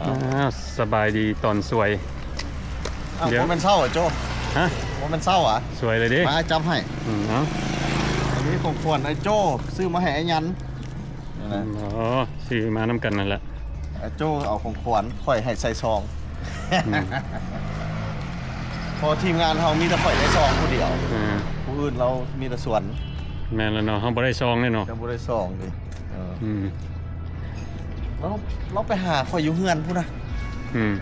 ອ້າວ ສະບາຍດີຕອນສວຍ. ອ້າວ ດຽວ ບໍ່ແມ່ນເຊົ້າຫວາໂຈ້? ຮະ? ບໍ່ແມ່ນເຊົ້າຫວາ? ສວຍເລີຍເດ້. ມາ ອ້າຍຈັບໃຫ້. ອືມ ເອົາ ອັນນີ້ຂອງຂວັນອ້າຍໂຈ້ຊື້ມາໃຫ້ອ້າຍຍັນ. ອືມ ອໍ ຊື້ມານຳກັນນັ້ນແຫຼະ. ອ້າຍໂຈ້ເອົາຂອງຂວັນ ຂ້ອຍໃຫ້ໃສ່ຊອງ. ອືມ ເພາະທີມງານເຮົາມີແຕ່ຂ້ອຍໃສ່ຊອງຜູ້ດຽວ. ອ່າ ຜູ້ອື່ນລາວມີແຕ່ສວນ. ແມ່ນແລ້ວເນາະ ເຮົາບໍ່ໄດ້ຊອງເດ້ເນາະ. ເຮົາບໍ່ໄດ້ຊອງເດ້. ເອີ ອືມ ລາວ ລາວໄປຫາຂ້ອຍຢູ່ເຮືອນພຸ້ນນະ. ອືມ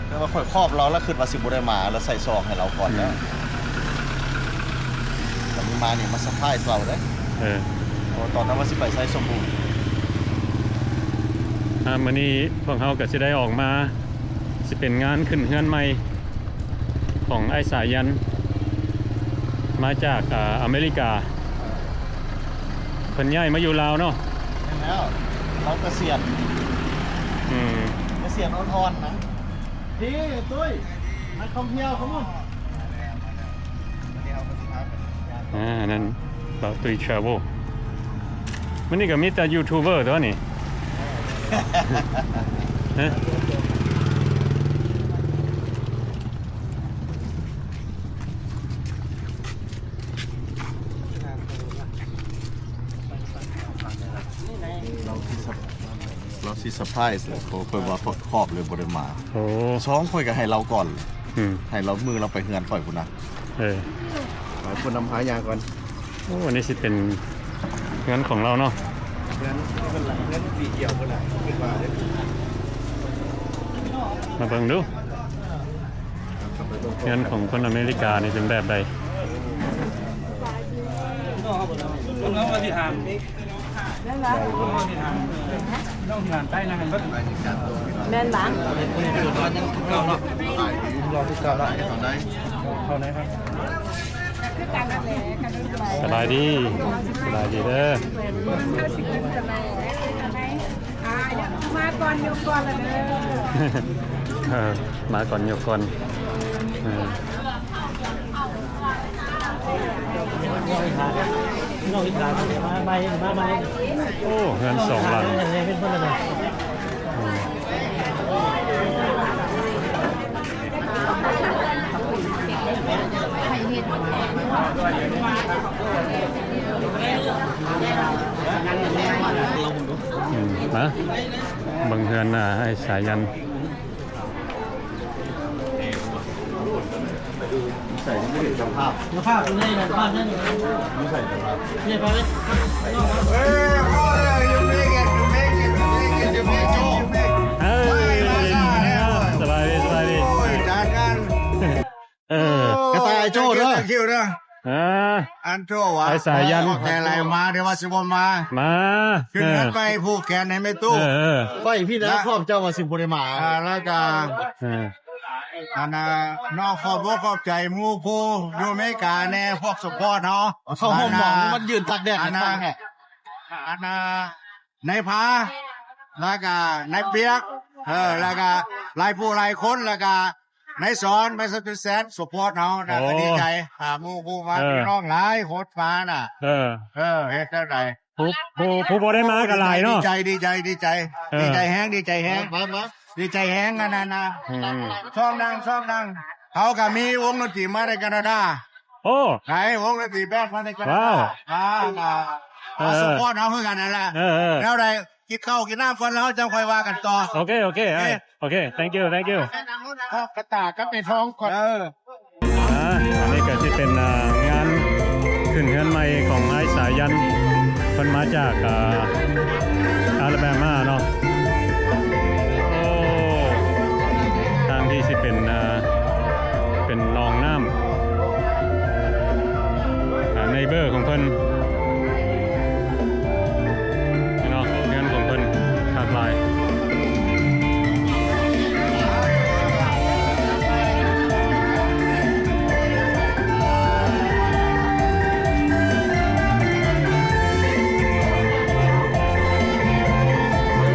ແຕ່ວ່າຂ້ອຍຂອບລາວ ລາວຄິດວ່າຊິບໍ່ໄດ້ມາ ລາວໃສ່ຊອງໃຫ້ລາວກ່ອນ. ອືມ ແລ້ວ ຕອນນີ້ມານີ້ມາເຊີໄພຣສ໌ລາວເດ້. ເອີ ເພາະວ່າຕອນນັ້ນວ່າຊິໄປໄຊສົມບູນ. ອ່າ ມື້ນີ້ພວກເຮົາກໍຊິໄດ້ອອກມາ ຊິເປັນງານຂຶ້ນເຮືອນໃໝ່ ຂອງອ້າຍສາຍັນ ມາຈາກ ອາ ອາເມລິກາ. ເພິ່ນຍ້າຍມາຢູ່ລາວເນາະ. ແມ່ນແລ້ວ ລາວກະສຽນ. ອືມ ກະສຽນອ່ອນໆນະ. ເອີ ຕຸ້ຍ ມາທ່ອງທ່ຽວ ຄຳອອນ. ອ່າ ນັ້ນ ບ່າວຕຸ້ຍ travel. ມື້ນີ້ກໍມີແຕ່ຢູທູບເບີຕົວະນີ້. ຮະ? ລາວຊິເຊີ ລາວຊິເຊີໄພຣສ໌ແຫຼະ ເພາະຂ້ອຍວ່າຂ້ອຍຂອບເລີຍບໍ່ໄດ້ມາ. ໂອ້ ຊອງຂ້ອຍກໍໃຫ້ລາວກ່ອນ. ອືມ ໃຫ້ລາວ ມື້ລາວໄປເຮືອນຂ້ອຍພຸ້ນນະ. ເອີ ໄປພຸ້ນນຳພາຍ່າງກ່ອນ. ໂອ້ ອັນນີ້ຊິເປັນເຮືອນຂອງລາວເນາະ. ເຮືອນ ເຮືອນ ເຮືອນສີຂຽວພຸ້ນນະ ຄິດວ່າເດ້. ມາເບິ່ງດູ ເຮືອນຂອງຄົນອາເມລິການີ້ເປັນແບບໃດ? ແມ່ນບໍ່? ສະບາຍດີ ສະບາຍດີເດີ. ອ່າ ມາກ່ອນ ຍົກກ່ອນລະເດີ. ເອີ ມາກ່ອນ ຍົກກ່ອນ. ເອີ ໂອ້ ເຮືອນສອງຫຼັງ. ອືມ ອືມ ມາເບິ່ງເຮືອນ ອາ ອ້າຍສາຍັນ. ໃສ່ບໍ່ເຫັນເຈົ້າພາບ ເຈົ້າພາບຢູ່ໃນນັ້ນ ພາບນັ້ນຢູ່ໃນນັ້ນ ໃສ່ເຈົ້າພາບ ນີ້ໄປເລີຍ. ເອີ ເອີ ສະບາຍດີ ສະບາຍດີ. ໂອ້ຍ ຈານງານ. ເອີ ກະຕ່າຍໂຈ້ເດີ ຄິວເດີ. ອ່າ ອັນໂທວ່າ ໄອ້ສາຍັນ ຂອບໃຈຫຼາຍ ມາເດີວ່າຊິບໍ່ມາ ມາ ຂຶ້ນເຮືອນໄປ ເອີ ຜູກແຂນໃຫ້ແມ່ຕູ້. ເອີ ເອີ ຂ້ອຍພີ້ນະ ຂອບເຈົ້າວ່າຊິບໍ່ໄດ້ມາ. ອ່າ ແລ້ວກະ ເອີ ອັນນ່າ ນ້ອງຂອບອົກຂອບໃຈໝູ່ຜູ້ຢູ່ອາເມລິກາແດ່ ພວກສະປອດເຮົາ ເຂົ້າຮ່ວມໝໍ ອັນນ່າ ມັນຢືນຕາກແດດ ອັນນ່າ ອັນນ່າ ນາຍພາ ແລ້ວກະນາຍປຽກ ເອີ ແລ້ວກະຫຼາຍຜູ້ຫຼາຍຄົນ ແລ້ວກະ ນາຍສອນ ໄມສະຕິແຊນ ສະປອດເຮົານະ. ໂອ້ ກະດີໃຈ ອ່າ ໝູ່ ໝູ່ມາ ເອີ ພີ່ນ້ອງຫຼາຍຄົນມານະ. ເອີ ເອີ ເຮັດຈັ່ງໃດ ຜູ້ ຜູ້ ຜູ້ບໍ່ໄດ້ມາກໍຫຼາຍເນາະ. ດີໃຈ ດີໃຈ ດີໃຈ ເອີ ດີໃຈແຮງ ດີໃຈແຮງ ມາ ມາ ດີໃຈແຮງ. ອັນນັ້ນນະ ອືມ ຊອບນັ່ງ ຊອບນັ່ງ ເຮົາກໍມີວົງດົນຕີມາແຕ່ການາດາ. ໂອ້ ໃສ ວົງດົນຕີແບນມາແຕ່ການາດາ. ວ້າວ ມາ ມາ ເອີ ມາ ເອີ ສະປອດເຮົາຄືກັນນັ້ນແຫຼະ. ເອີ ເອີ ແນວໃດ ກິນເຂົ້າກິນນ້ຳກ່ອນ ແລ້ວເຮົາຈະຄ່ອຍວ່າກັນຕໍ່. ໂອເຄ ໂອເຄ ໂອເຄ ໂອເຄ thank you thank you. ເອົາກະຕ່າກັບໄອ້ທອງກ່ອນ. ເອີ ອ່າ ອັນນີ້ກໍຊິເປັນ ອ່າ ງານຂຶ້ນເຮືອນໃໝ່ຂອງອ້າຍສາຍັນ ເພິ່ນມາຈາກ ອ່າ ອາລາແບມາເນາະ. ໂອ້ ທາງທີ່ຊິເປັນ ອ່າ ເປັນໜອງນ້ຳ ອ່າ neighbor ຂອງເພິ່ນເນາະ ເຮືອນຂອງເພິ່ນຄັກຫຼາຍ. ເ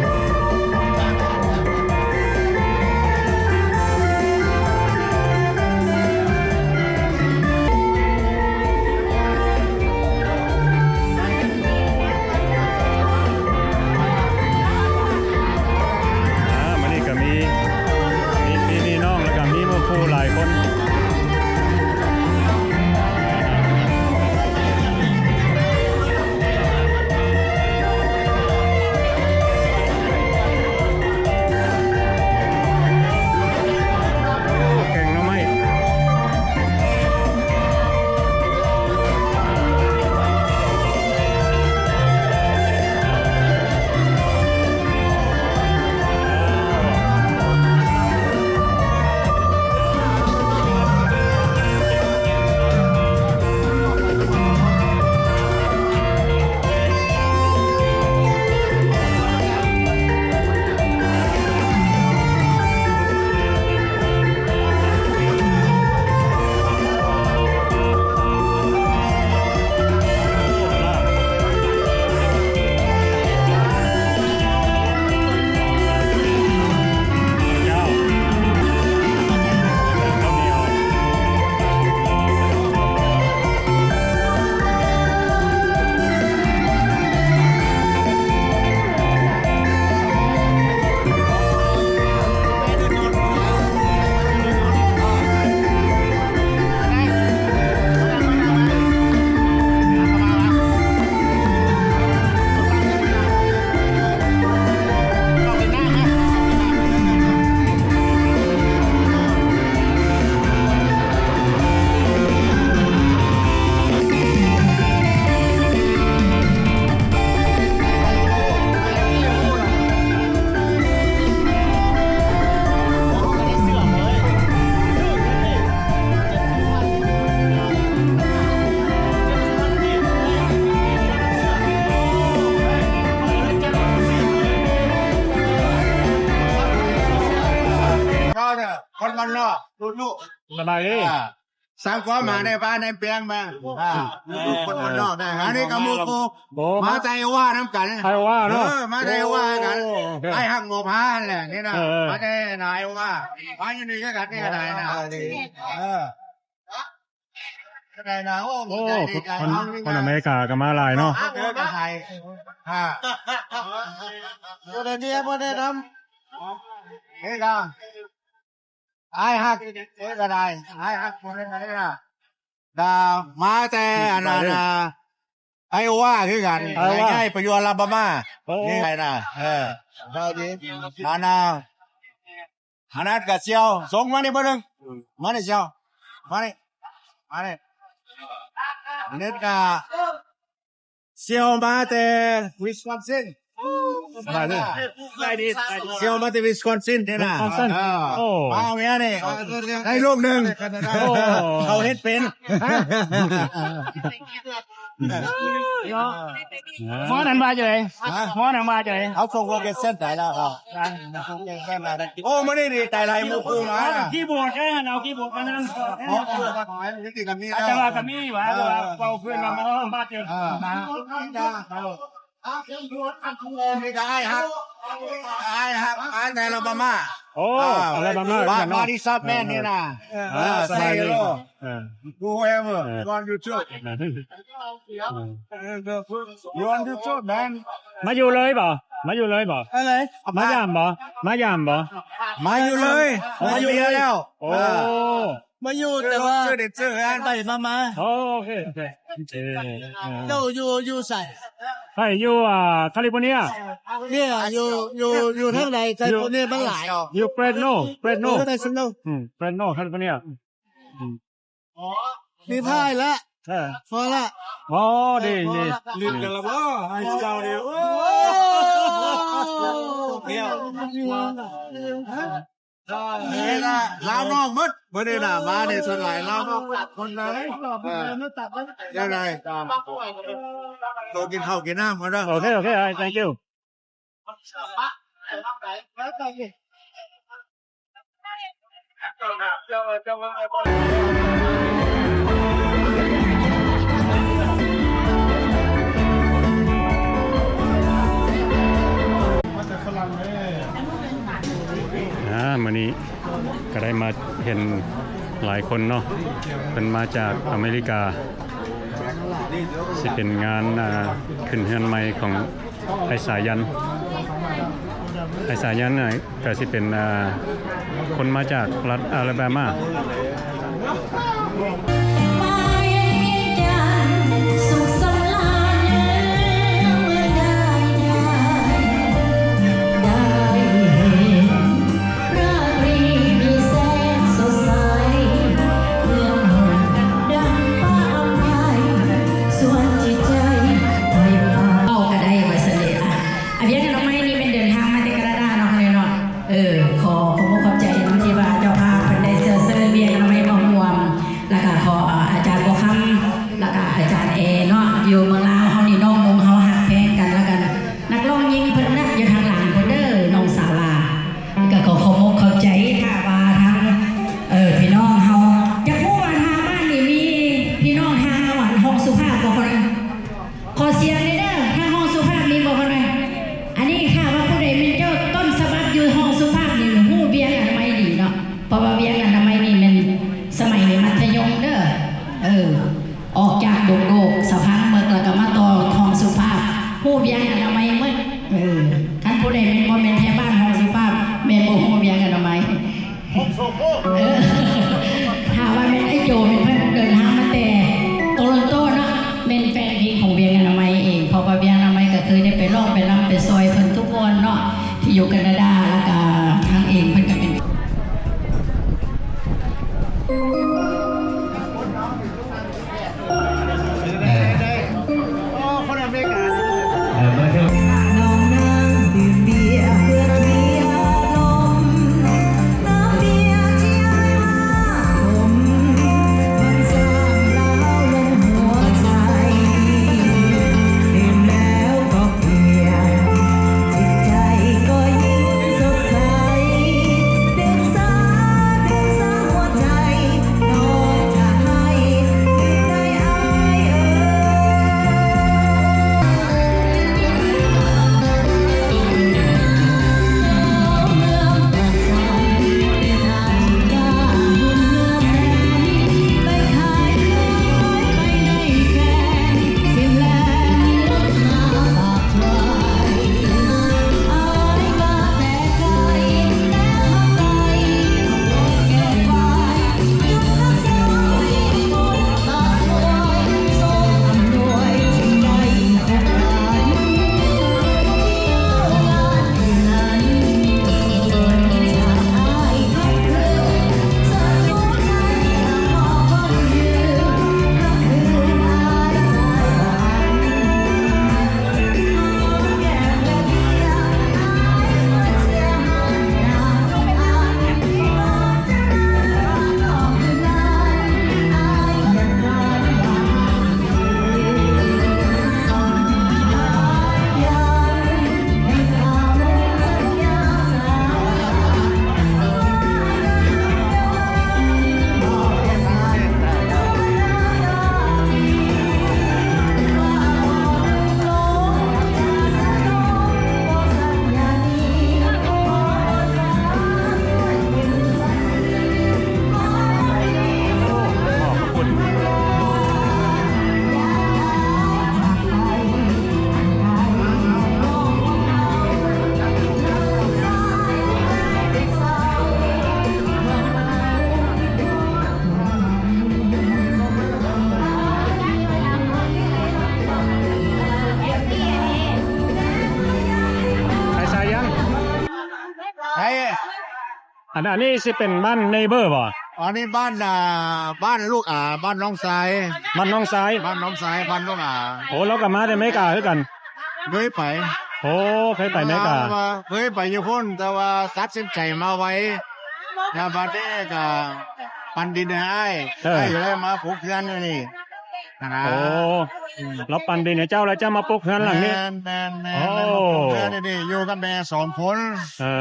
ຄົນບ້ານນອກ ລູກໆ ສະບາຍດີ ອ່າ ສ້າງຄວາມມາໃນບ້ານໃນແປງມາ ອ່າ ລູກໆ ຄົນບ້ານນອກໄດ້ ອັນນີ້ກໍໝູ່ຄູ່ ໂອ້ ມາແຕ່ໄອໂອວານຳກັນ ໄອໂອວາເນາະ ເອີ ມາແຕ່ໄອໂອວາກັນ ໂອ້ ໂອເຄ ອ້າຍຮັກໝໍພາຫັ້ນແຫຼະ ນີ້ນະ ເອີ ມາແຕ່ນາໄອໂອວາ ມາຢູ່ນີ້ຄືກັນ ນີ້ກໍໄດ້ນະ ເອີ ໄດ້ນະ ໂອ້ ໂອ້ ຄົນ ຄົນອາເມລິກາກໍມາຫຼາຍເນາະ ເອີ ກໍໄດ້ ອ່າ ບໍ່ໄດ້ເດຍ ບໍ່ໄດ້ນຳ ນີ້ກໍ ອ້າຍຮັກ ເອີ ກໍໄດ້ ອ້າຍຮັກຄົນນັ້ນກໍໄດ້ນະ ດາ ມາແຕ່ອັນນັ້ນນະ ໄອໂອວາຄືກັນ ໄອໂອວາ ຍ້າຍໄປຢູ່ອາລາບາມາ ໂອ້ ນີ້ໄປນະ ເອີ ສະບາຍດີ ອັນນະ ອັນນັ້ນກໍສ່ຽວ ສົ່ງມານີ້ເບິ່ງ ມານີ້ສ່ຽວ ມານີ້ ມານີ້ ອັນນີ້ກໍ ສ່ຽວມາແຕ່ວິສຄອນຊິນ ສະບາຍດີ ສະບາຍດີ ສ່ຽວມາແຕ່ວິສຄອນຊິນນີ້ນະ ວິສຄອນຊິນ ເອີ ໂອ້ ມາເອົາເມຍນີ້ ໄດ້ລູກໜຶ່ງ ໂອ້ ເຂົາເຮັດເປັນ ໝໍນັ້ນວ່າຈັ່ງໃດ ໝໍນັ້ນວ່າຈັ່ງໃດ ເຮົາສົ່ງໂລເຄຊັນໄປແລ້ວ ໂອ້ ມື້ນີ້ດີໃຈຫຼາຍ ໝູ່ຄູ່ມາ ຄີບອດເດ້ ເອົາຄີບອດມານຳ ອາດຈະວ່າກໍມີວ່າ ເວົ້າເພື່ອນວ່າມາ ມາເຈີ ເອີ ນີ້ກໍອ້າຍຮັກ ອ້າຍຮັກ ອ້າຍແຕ່ອາລາບາມາ ໂອ້ ອາລາບາມາ ບາດ ບາດນີ້ຊອບແມ່ນນີ້ນະ ເອີ ເອີ ສະບາຍດີ ເອີ Whoever ເອີ on YouTube ເອີ You on YouTube man ມາຢູ່ເລີຍບໍ່? ມາຢູ່ເລີຍບໍ່? ອັນໃດ? ມາຢາມບໍ່? ມາຢາມບໍ່? ມາຢູ່ເລີຍ ມາຢູ່ເລີຍແລ້ວ ໂອ້ ເອີ ມາຢູ່ແຕ່ວ່າ ຊື້ດິນຊື້ເຮືອນ ໄປມາໆ ໂອ້ ໂອເຄ ໂອເຄ ເອີ ເຈົ້າຢູ່ ຢູ່ໃສ? ຂ້ອຍຢູ່ ອ່າ ຄາລິຟໍເນຍ ເນຍ ຢູ່ ຢູ່ ຢູ່ທາງໃດ? ຄາລິຟໍເນຍມັນຫຼາຍ ຢູ່ເຟຣດໂນ ເຟຣດໂນ ເຟຣດໂນ ອືມ ເຟຣດໂນ ຄາລິຟໍເນຍ ອືມ ອໍ ມີພາຍລະ ເອີ ພໍລະ ອໍ ດີ ດີ ລືມກັນລະບໍ່? ໃຫ້ເຈົ້ານີ້ ໂອ້ ດຽວ ນີ້ລະລາວນອກໝົດ ບໍ່ໄດ້ນະ ມານີ້ສ່ວນຫຼາຍລາວນອກໝົດຄົນເລີຍ ເອີ ຈັ່ງໃດ ໂຕກິນເຂົ້າກິນນ້ຳກ່ອນເດີ ໂອເຄ ໂອເຄ thank you ອ່າ ມື້ນີ້ກໍໄດ້ມາເຫັນຫຼາຍຄົນເນາະ ເພິ່ນມາຈາກອາເມລິກາ ຊິເປັນງານ ອ່າ ຂຶ້ນເຮືອນໃໝ່ຂອງ ໄອ້ສາຍັນ ໄອ້ສາຍັນນະ ກະຊິເປັນ ອ່າ ຄົນມາຈາກລັດອາລາບາມາ. ອາ ວຽງອະນາໄມນີ້ແມ່ນເດີນທາງມາແຕ່ການາດາເນາະ ເນາະ ເອີ ຂໍຂອບອົກຂອບໃຈເນາະ ທີ່ວ່າເຈົ້າພາບເພິ່ນໄດ້ເຊື້ອເຊີນວຽງອະນາໄມມາຮ່ວມ ແລ້ວກະຂໍ ອາ ອາຈານບົວຄຳ ແລ້ວກະອາຈານແອເນາະ ຢູ່ເມືອງລາວເຮົານີ້ ນ້ອງນຸ່ງເຮົາຮັກແພງກັນ ແລ້ວກະນັກຮ້ອງຍິງເພິ່ນນະ ຢູ່ທາງຫຼັງພຸ້ນເດີ ນ້ອງສາວາ ກະຂໍຂອບອົກຂອບໃຈ ຖ້າວ່າທາງ ເອີ ພີ່ນ້ອງເຮົາ ຢາກຮູ້ວ່າທາງບ້ານນີ້ມີພີ່ນ້ອງທາງຫ້ອງສຸພາບບໍ່? ຂໍສຽງແດ່ເດີ ທາງຫ້ອງສຸພາບມີບໍ່? ອັນນີ້ຖ້າວ່າຜູ້ໃດແມ່ນເຈົ້າຕົ້ນສະບັບຢູ່ຫ້ອງສຸພາບນີ້ ຮູ້ວຽງອະນາໄມດີເນາະ ເພາະວ່າວຽງອະນາໄມນີ້ແມ່ນສະໄໝມັດທະຍົມເດີ ເອີ ອອກຈາກດົງໂດກສະພາງເໝິກ ແລ້ວກໍມາຕໍ່ຫ້ອງສຸພາບ ຮູ້ວຽງອະນາໄມໝົດ ເອີ ຄັນຜູ້ໃດແມ່ນບໍ່ແມ່ນແຖວບ້ານຫ້ອງສຸພາບ ແມ່ນບໍ່ຮູ້ວຽງອະນາໄມ. ເອີ ຖ້າວ່າແມ່ນໄອ້ໂຈ ແມ່ນເພິ່ນເດີນທາງມາແຕ່ໂຕຣອນໂຕເນາະ ແມ່ນແຟນເພງຂອງວຽງອະນາໄມເອງ ເພາະວ່າວຽງອະນາໄມກໍເຄີຍໄດ້ໄປຮ້ອງໄປລຳໄປຊ່ອຍເພິ່ນທຸກບ່ອນເນາະ ທີ່ຢູ່ການາດາ ແລ້ວກໍທາງເອງເພິ່ນກໍເປັນ ເອີ ເອີ ມາເຖິງ ນ້ອງນາງດື່ມເບຍເພື່ອເຄລຍອາລົມ ນ້ຳເບຍທີ່ອ້າຍມາສົມ ມັນສ້າງລາວລົງຫົວໃຈ ດື່ມແລ້ວກໍປ່ຽນ ຈິດໃຈກໍຍິ່ງສົດໃສ ໄປ ອັນ ອັນນີ້ຊິເປັນບ້ານເນເບີບໍ່? ອັນນີ້ບ້ານ ອ່າ ບ້ານລູກອາ ບ້ານນ້ອງຊາຍ ບ້ານນ້ອງຊາຍ ບ້ານນ້ອງຊາຍ ບ້ານລູກອາ. ໂອ້ ລາວກໍມາແຕ່ເມກາຄືກັນ? ເຄີຍໄປ. ໂອ້ ເຄີຍໄປເມກາ. ວ່າເຄີຍໄປຢູ່ພຸ້ນ ແຕ່ວ່າຕັດສິນໃຈມາໄວ ແລ້ວບັດນີ້ກໍປັນດິນໃຫ້ອ້າຍ. ເອີ ອ້າຍກໍເລີຍມາປຸກເຮືອນຢູ່ນີ້. ຫັ້ນນະ. ໂອ້ ອືມ ລາວປັນດິນໃຫ້ເຈົ້າ ແລ້ວເຈົ້າມາປຸກເຮືອນຫຼັງນີ້. ແມ່ນໆໆ. ໂອ້ ແລ້ວມາປຸກເຮືອນຢູ່ນີ້ ຢູ່ກັບແມ່ສອງຄົນ. ເອີ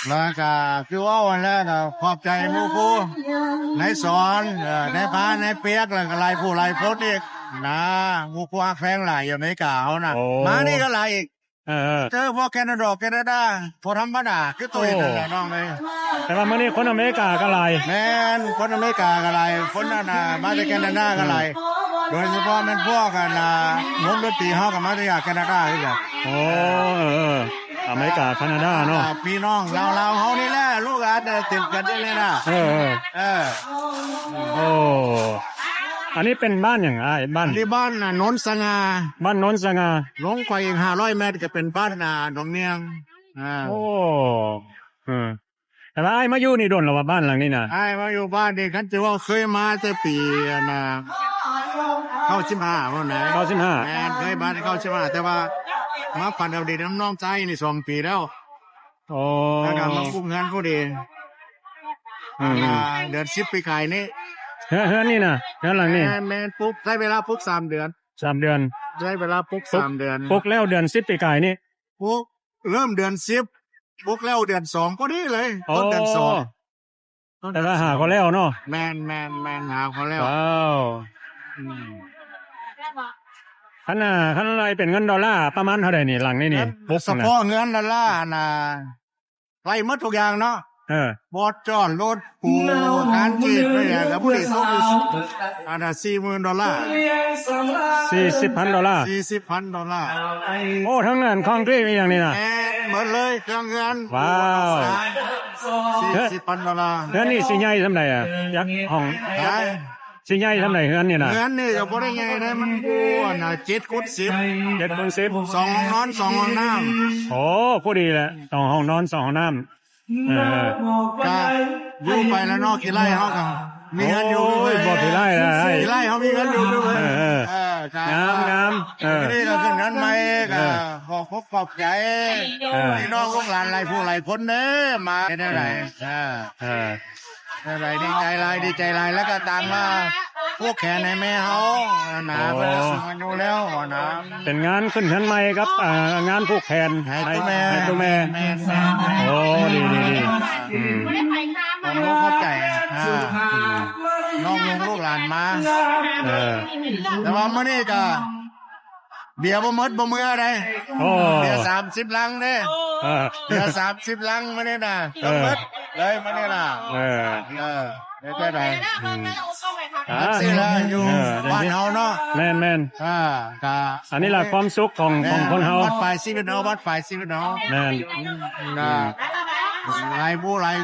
ແລ້ວກະຄືເວົ້າຫັ້ນແຫຼະ ກະຂອບໃຈໝູ່ຄູ່ນາຍສອນ ເອີ ນາຍພານ ນາຍປຽກ ແລ້ວກະຫຼາຍຜູ້ຫຼາຍຄົນອີກນະ ໝູ່ຄູ່ຮັກແພງຫຼາຍຢູ່ອາເມລິກາເຮົານະ. ໂອ້ ມານີ້ກໍຫຼາຍອີກ. ເອີໆ ເຈີພວກແຄນາດາ ແຄນາດາ ບໍ່ທຳມະດາ ຄືໂຕເອງນັ້ນແຫຼະນ້ອງເອີຍ. ແຕ່ວ່າມື້ນີ້ຄົນອາເມລິກາກໍຫຼາຍ. ແມ່ນ ຄົນອາເມລິກາກໍຫຼາຍ ຄົນອັນນ່າ ມາແຕ່ແຄນາດາກໍຫຼາຍ ໂດຍສະເພາະແມ່ນພວກອັນນ່າ ວົງດົນຕີເຮົາກໍມາແຕ່ຈາກແຄນາດາຄືກັນ. ໂອ້ ເອີໆ ອາເມລິກາ ແຄນາດາເນາະ. ອ່າ ພີ່ນ້ອງລາວໆເຮົານີ້ແຫຼະ ລູກຫຼານເຕັມກັນນີ້ແຫຼະນະ. ເອີໆ ເອີ ໂອ້ ອັນນີ້ເປັນບ້ານຫຍັງອ້າຍ? ບ້ານ ອັນນີ້ບ້ານ ອ່າ ໂນນສະຫງ່າ. ບ້ານໂນນສະຫງ່າ. ລົງໄປອີກຫ້າຮ້ອຍແມັດກໍເປັນບ້ານ ອ່າ ໜອງນຽງ. ອ່າ ໂອ້ ເອີ ແຕ່ວ່າອ້າຍມາຢູ່ນີ້ດົນແລ້ວວ່າ ບ້ານຫຼັງນີ້ນະ? ອ້າຍມາຢູ່ບ້ານນີ້ ຄັນຈະເວົ້າເຄີຍມາແຕ່ປີອັນນ່າ ເກົ້າສິບຫ້າພຸ້ນນະ. ເກົ້າສິບຫ້າ. ແມ່ນ ເຄີຍມາແຕ່ເກົ້າສິບຫ້າ ແຕ່ວ່າມາຝັນເອົາດິນນຳນ້ອງຊາຍນີ້ສອງປີແລ້ວ. ອໍ ແລ້ວກໍມາປຸກເຮືອນພໍດີ. ອືມ ອ່າ ເດືອນສິບປີກາຍນີ້. ເຮືອນ ເຮືອນນີ້ນະ ເຮືອນຫຼັງນີ້? ແມ່ນໆ ປຸກ ໃຊ້ເວລາປຸກສາມເດືອນ. ສາມເດືອນ. ໃຊ້ເວລາປຸກສາມເດືອນ. ປຸກແລ້ວເດືອນສິບປີກາຍນີ້? ປຸກ ເລີ່ມເດືອນສິບ ປຸກແລ້ວເດືອນສອງພໍດີເລີຍ. ອໍ ຕົ້ນເດືອນສອງ. ແຕ່ວ່າຫາກໍແລ້ວເນາະ. ແມ່ນໆໆ ຫາກໍແລ້ວ. ວ້າວ ອືມ ຄັນ ຄັນໄລ່ເປັນເງິນດອນລາປະມານເທົ່າໃດນີ້ ຫຼັງນີ້ນີ້? ສະເພາະເຮືອນດອນລາຫັ້ນນະ ໄລ່ໝົດທຸກຢ່າງເນາະ. ເອີ ບອດຈອດລົດປູການເກດໄປຫຍັງກໍບໍ່ໄດ້ ອັນນ່າ ສີ່ສິບພັນດອນລາ. ສີ່ສິບພັນດອນລາ. ສີ່ສິບພັນດອນລາ. ໂອ້ ທັງນັ້ນຄອນກຣີດອີຫຍັງນີ້ນະ? ແມ່ນໝົດເລີຍ ເຄື່ອງເຮືອນ. ວ້າວ ສີ່ສິບພັນດອນລາ. ເຮືອນນີ້ຊິໃຫຍ່ສ່ຳໃດອະ? ຈັກຫ້ອງ? ຮະ? ຊິໃຫຍ່ສ່ຳໃດເຮືອນນີ້ນະ? ເຮືອນນີ້ກໍບໍ່ໄດ້ໃຫຍ່ເດ້ ມັນຢູ່ອັນນ່າ ເຈັດຄູນສິບ. ເຈັດຄູນສິບ. ສອງຫ້ອງນອນ ສອງຫ້ອງນ້ຳ. ໂອ້ ພໍດີແຫຼະ ສອງຫ້ອງນອນ ສອງຫ້ອງນ້ຳ. ເອີ ກະຢູ່ໄປແລ້ວເນາະ ຂີ້ໄລ່ເຮົາກໍມີເຮືອນຢູ່. ໂອ້ຍ ບໍ່ຂີ້ໄລ່ລະ ຂີ້ໄລ່ເຮົາມີເຮືອນຢູ່. ເອີໆ ເອີ ງາມໆ. ເອີ ນີ້ກໍຂຶ້ນເຮືອນໃໝ່ ກໍ ເອີ ຂໍຂອບໃຈ ເອີ ພີ່ນ້ອງລູກຫຼານຫຼາຍຜູ້ຫຼາຍຄົນເດີ ມາເຮັດແນວໃດ. ເອີ ເອີ ເອີ ແນວໃດ ດີໃຈຫຼາຍ ດີໃຈຫຼາຍ ແລ້ວກໍຕ່າງມາຜູກແຂນໃຫ້ແມ່ເຮົານະ. ໂອ້ ເພິ່ນກໍສູງອາຍຸແລ້ວນະ. ເປັນງານຂຶ້ນເຮືອນໃໝ່ກັບ ອ່າ ງານຜູກແຂນໃຫ້ ໃຫ້ ໃຫ້ ໃຫ້ ໃຫ້ ໃຫ້ ແມ່ ແມ່ ແມ່ ແມ່. ໂອ້ ດີ ດີ ດີ. ອືມ ຂອບໃຈ ອ່າ ອືມ ນ້ອງລຸງລູກຫຼານມາ. ເອີ ແຕ່ວ່າມື້ນີ້ກໍເບຍບໍ່ໝົດບໍ່ເມືອໃດ. ໂອ້ ເບຍສາມສິບລັງເດ້. ເອີ ເບຍສາມສິບລັງມື້ນີ້ນະ. ເອີ ໝົດເລີຍມື້ນີ້ນະ. ເອີ ເອີ ເຮັດຈັ່ງໃດ? ອືມ ອ່າ ຈັ່ງຊີ້ລະ ຢູ່ ເອີ ບ້ານເຮົາເນາະ. ແມ່ນໆ ອ່າ ກະ ອັນນີ້ລະຄວາມສຸກຂອງ ແມ່ນ ຂອງຄົນເຮົາ. ບັ້ນປາຍຊີວິດເຮົາ ບັ້ນປາຍຊີວິດເຮົາ. ແມ່ນ ກະ ອືມ ຫຼາຍຜູ້ຫຼາຍ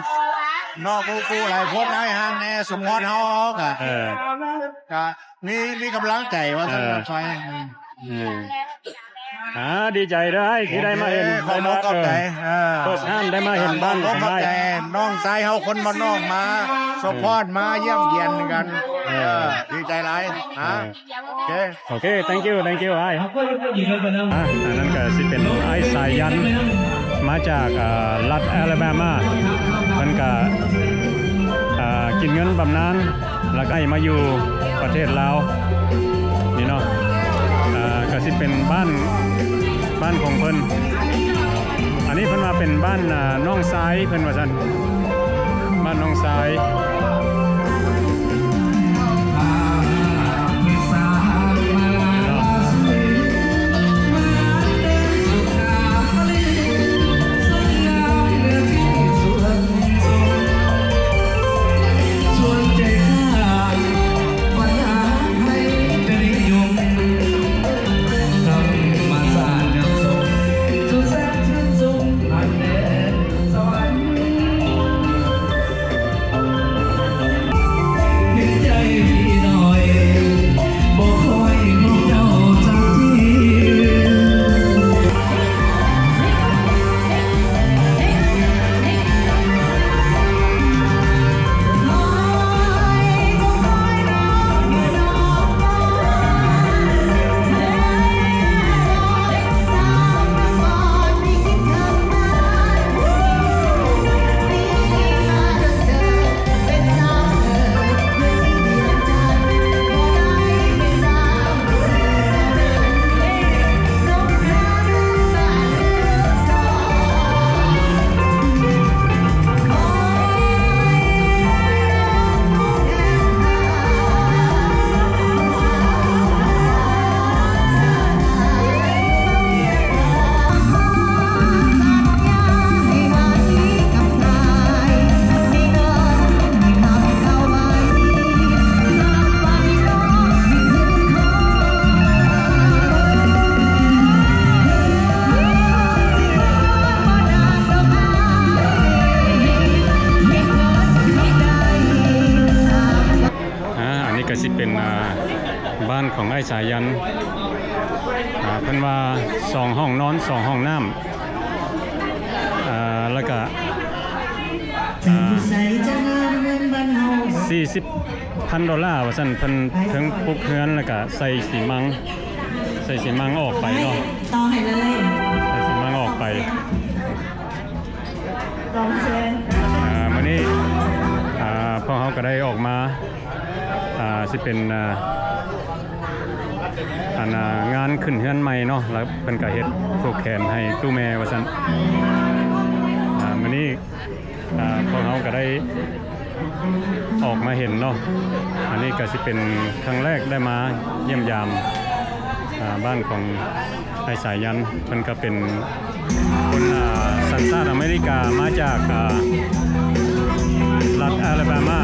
ເນາະ ຜູ້ ຜູ້ຫຼາຍຄົນ ຫຼາຍຮ້ານແດ່ ສະພອດເຮົາ ເຮົາກະ ເອີ ກະມີ ມີກຳລັງໃຈວ່າຊັ້ນ. ເອີ ເອີ ອ່າ ດີໃຈເດີອ້າຍ ທີ່ໄດ້ມາເຫັນ ໂອເຄ ຂອບໃຈ ອ່າ ເປີດຮ້ານ ໄດ້ມາເຫັນບ້ານຂອງອ້າຍ. ຂອບໃຈ ນ້ອງຊາຍເຮົາຄົນບ້ານນອກມາ ເອີ ສະພອດ ມາຢ້ຽມຢຽນກັນ. ເອີ ເອີ ດີໃຈຫຼາຍນະ. ເອີ ໂອເຄ ໂອເຄ thank you thank you ອ້າຍ. ອ່າ ອັນນັ້ນກໍຊິເປັນອ້າຍສາຍຢັນ ມາຈາກ ອ່າ ລັດອາລາບາມາ ເພິ່ນກໍ ອ່າ ກິນເງິນບຳນານ ແລ້ວກໍໃຫ້ມາຢູ່ປະເທດລາວນີ້ເນາະ. ອ່າ ກໍຊິເປັນບ້ານ ບ້ານຂອງເພິ່ນ. ອັນນີ້ເພິ່ນວ່າເປັນບ້ານ ອ່າ ນ້ອງຊາຍ ເພິ່ນວ່າຊັ້ນ ບ້ານນ້ອງຊາຍ. ບ້ານຂອງອ້າຍສາຍັນ ອ່າ ເພິ່ນວ່າສອງຫ້ອງນອນ ສອງຫ້ອງນ້ຳ ອ່າ ແລ້ວກະ ອ່າ ສີ່ສິບພັນໂດລາວ່າຊັ້ນ. ເພິ່ນເທິງປຸກເຮືອນ ແລ້ວກະໃສ່ສີມັງ ໃສ່ສີມັງອອກໄປເນາະ ຕໍ່ໃຫ້ເລີຍ ໃສ່ສີມັງອອກໄປ ສອງແສນ ອ່າ ມື້ນີ້ ອ່າ ພວກເຮົາກໍໄດ້ອອກມາ ອ່າ ຊິເປັນ ອ່າ ອັນ ອ່າ ງານຂຶ້ນເຮືອນໃໝ່ເນາະ ແລ້ວເພິ່ນກໍເຮັດຜູກແຂນໃຫ້ຕູ້ແມ່ວ່າຊັ້ນ. ອ່າ ມື້ນີ້ ອ່າ ພວກເຮົາກໍໄດ້ອອກມາເຫັນເນາະ ອັນນີ້ກໍຊິເປັນຄັ້ງແລກໄດ້ມາຢ້ຽມຢາມ ອ່າ ບ້ານຂອງອ້າຍສາຍັນ. ເພິ່ນກໍເປັນຄົນ ອ່າ ສັນຊາດອາເມລິກາ ມາຈາກ ອ່າ ລັດອາລາບາມາ.